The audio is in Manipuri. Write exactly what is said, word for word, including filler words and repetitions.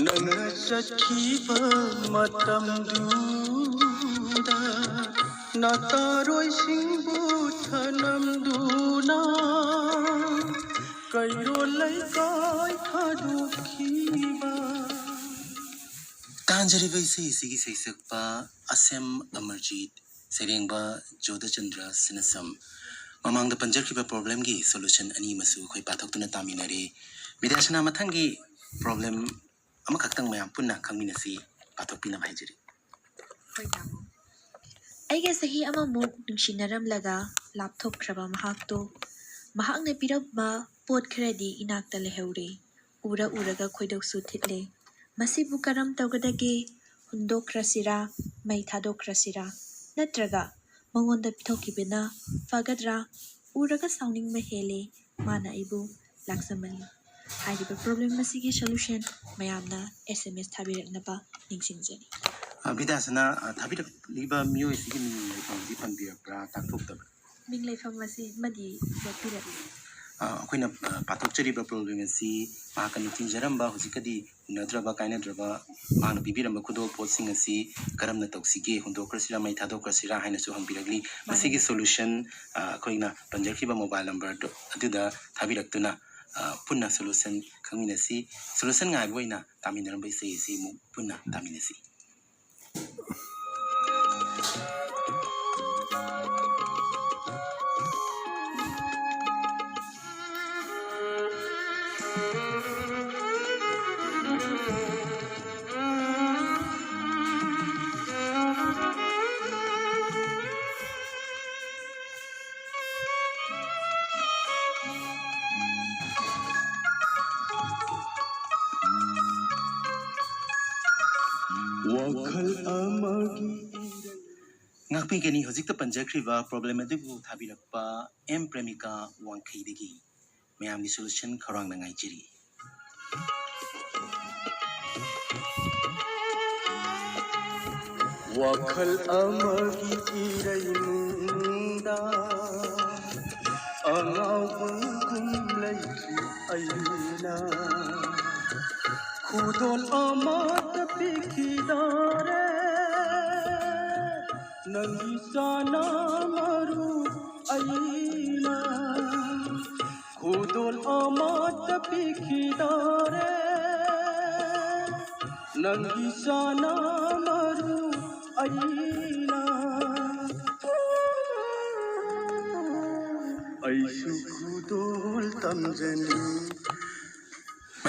ꯅꯪꯅ ꯆꯠꯈꯤꯕ ꯃꯇꯝꯗꯨꯗ ꯅꯥꯇꯥꯔꯣꯏꯁꯤꯡꯕꯨ ꯊꯅꯝꯗꯨꯅ ꯀꯩꯔꯣꯜ ꯂꯩꯀꯥꯏ ꯊꯥꯗꯣꯛꯈꯤꯕ꯫ ꯇꯥꯟꯖꯔꯤꯕ ꯏꯁꯩ ꯑꯁꯤꯒꯤ ꯁꯩꯁꯛꯄ ꯑꯁꯦꯝ ꯑꯃꯔꯖꯤꯠ, ꯁꯩꯔꯦꯡꯕ ꯖꯣꯙꯆꯟꯗ꯭ꯔ ꯁꯤꯅꯁꯝ꯫ ꯃꯃꯥꯡꯗ ꯄꯟꯖꯈꯤꯕ problemꯒꯤ solution ꯑꯅꯤ ꯑꯃꯁꯨ ꯑꯩꯈꯣꯏ ꯄꯥꯊꯣꯛꯇꯨꯅ ꯇꯥꯃꯤꯟꯅꯔꯦ꯫ ꯕꯤꯗ꯭ꯌꯥꯁꯅꯥ, ꯃꯊꯪꯒꯤ problem ꯑꯃꯈꯛꯇꯪ ꯃꯌꯥꯝ ꯄꯨꯟꯅ ꯈꯪꯃꯤꯟꯅꯁꯤ, ꯄꯥꯊꯣꯛꯄꯤꯅꯕ ꯍꯥꯏꯖꯔꯤ꯫ ꯍꯣꯏ, ꯇꯥꯃꯣ꯫ ꯑꯩꯒ ꯆꯍꯤ ꯑꯃꯃꯨꯛ ꯅꯨꯡꯁꯤꯅꯔꯝꯂꯒ ꯂꯥꯞꯊꯣꯛꯈ꯭ꯔꯕ ꯃꯍꯥꯛꯇꯣ ꯃꯍꯥꯛꯅ ꯄꯤꯔꯝꯕ ꯄꯣꯠ ꯈꯔꯗꯤ ꯏꯅꯥꯛꯇ ꯂꯩꯍꯧꯔꯦ꯫ ꯎꯔ ꯎꯔꯒ ꯈꯣꯏꯗꯧꯁꯨ ꯊꯤꯠꯂꯦ꯫ ꯃꯁꯤꯕꯨ ꯀꯔꯝ ꯇꯧꯒꯗꯒꯦ? ꯍꯨꯟꯗꯣꯛꯈ꯭ꯔꯁꯤꯔꯥ? ꯃꯩ ꯊꯥꯗꯣꯛꯈ꯭ꯔꯁꯤꯔꯥ? ꯅꯠꯇ꯭ꯔꯒ ꯃꯉꯣꯟꯗ ꯄꯤꯊꯣꯛꯈꯤꯕꯅ ꯐꯒꯗ꯭ꯔꯥ? ꯎꯔꯒ ꯁꯥꯎꯅꯤꯡꯕ ꯍꯦꯜꯂꯦ꯫ ꯃꯥꯅ ꯑꯩꯕꯨ ꯂꯥꯛꯆꯃꯜꯂꯤ꯫ ꯍꯥꯏꯔꯤꯕ problem ꯑꯁꯤꯒꯤ solution ꯃꯌꯥꯝꯅ S M S ꯊꯥꯕꯤꯔꯛꯅꯕ ꯅꯤꯡꯁꯤꯡꯖꯔꯤ꯫ ꯑ, ꯕꯤꯗ꯭ꯌꯥꯁꯅꯥ, ꯑ, ꯊꯥꯕꯤꯔꯛꯂꯤꯕ ꯃꯤꯑꯣꯏ ꯑꯁꯤꯒꯤ ꯃꯤꯡ ꯂꯩꯐꯝꯗꯤ ꯄꯟꯕꯤꯔꯛꯄ꯭ꯔꯥ, ꯇꯥꯛꯊꯣꯛꯇꯕ꯭ꯔꯥ? ꯃꯤꯡ ꯂꯩꯐꯝ ꯑꯁꯤ ꯑꯃꯗꯤ ꯂꯦꯞꯄꯤꯔꯛꯂꯤ꯫ ꯑ, ꯑꯩꯈꯣꯏꯅ, ꯑ, ꯄꯥꯊꯣꯛꯆꯔꯤꯕ problem ꯑꯁꯤ ꯃꯍꯥꯛꯀ ꯅꯨꯡꯁꯤꯖꯔꯝꯕ, ꯍꯧꯖꯤꯛꯀꯗꯤ ꯎꯅꯗ꯭ꯔꯕ, ꯀꯥꯏꯅꯗ꯭ꯔꯕ, ꯃꯍꯥꯛꯅ ꯄꯤꯕꯤꯔꯝꯕ ꯈꯨꯗꯣꯜ ꯄꯣꯠꯁꯤꯡ ꯑꯁꯤ ꯀꯔꯝꯅ ꯇꯧꯁꯤꯒꯦ, ꯍꯨꯟꯗꯣꯛꯈ꯭ꯔꯁꯤꯔꯥ, ꯃꯩ ꯊꯥꯗꯣꯛꯈ꯭ꯔꯁꯤꯔꯥ ꯍꯥꯏꯅꯁꯨ ꯍꯪꯕꯤꯔꯛꯂꯤ꯫ ꯃꯥꯅꯤ꯫ ꯃꯁꯤꯒꯤ solution, ꯑ, ꯑꯩꯈꯣꯏꯅ ꯄꯟꯖꯈꯤꯕ mobile number ꯑꯗꯨꯗ ꯊꯥꯕꯤꯔꯛꯇꯨꯅ, ꯑ, ꯄꯨꯟꯅ solution ꯈꯪꯃꯤꯟꯅꯁꯤ꯫ Solution ꯉꯥꯏꯕ ꯑꯣꯏꯅ ꯇꯥꯃꯤꯟꯅꯔꯝꯕ ꯏꯁꯩ ꯑꯁꯤ ꯑꯃꯨꯛ ꯄꯨꯟꯅ ꯇꯥꯃꯤꯟꯅꯁꯤ꯫ ꯋꯥꯈꯜ ꯑꯃꯒꯤ ꯉꯥꯛꯄꯤꯒꯅꯤ꯫ ꯍꯧꯖꯤꯛꯇ ꯄꯟꯖꯈ꯭ꯔꯤꯕ problem ꯑꯗꯨꯕꯨ ꯊꯥꯕꯤꯔꯛꯄ ꯑꯦꯝ ꯄ꯭ꯔꯦꯃꯤꯀꯥ ꯋꯥꯡꯈꯩꯗꯒꯤ꯫ ꯃꯌꯥꯝꯒꯤ solution ꯈꯧꯔꯥꯡꯅ ꯉꯥꯏꯖꯔꯤ꯫ ꯋꯥꯈꯜ ꯑꯃꯒꯤ ꯏꯔꯩꯅꯨꯡꯗ ꯑꯉꯥꯎꯕꯒꯨꯝ ꯂꯩꯈꯤ ꯑꯩꯅ꯫ ꯈꯨꯗꯣꯜ ꯑꯃꯠꯇ ꯄꯤꯈꯤꯗꯣꯔꯦ, ꯅꯪꯒꯤ ꯁꯅꯥ ꯃꯔꯨ ꯑꯩꯅ꯫ ꯈꯨꯗꯣꯜ ꯑꯃꯠꯇ ꯄꯤꯈꯤꯗꯣꯔꯦ, ꯅꯪꯒꯤ ꯁꯅꯥ ꯃꯔꯨ ꯑꯩꯅ꯫ ꯑꯩꯁꯨ ꯈꯨꯗꯣꯜ ꯇꯝꯖꯅꯤꯡꯏ꯫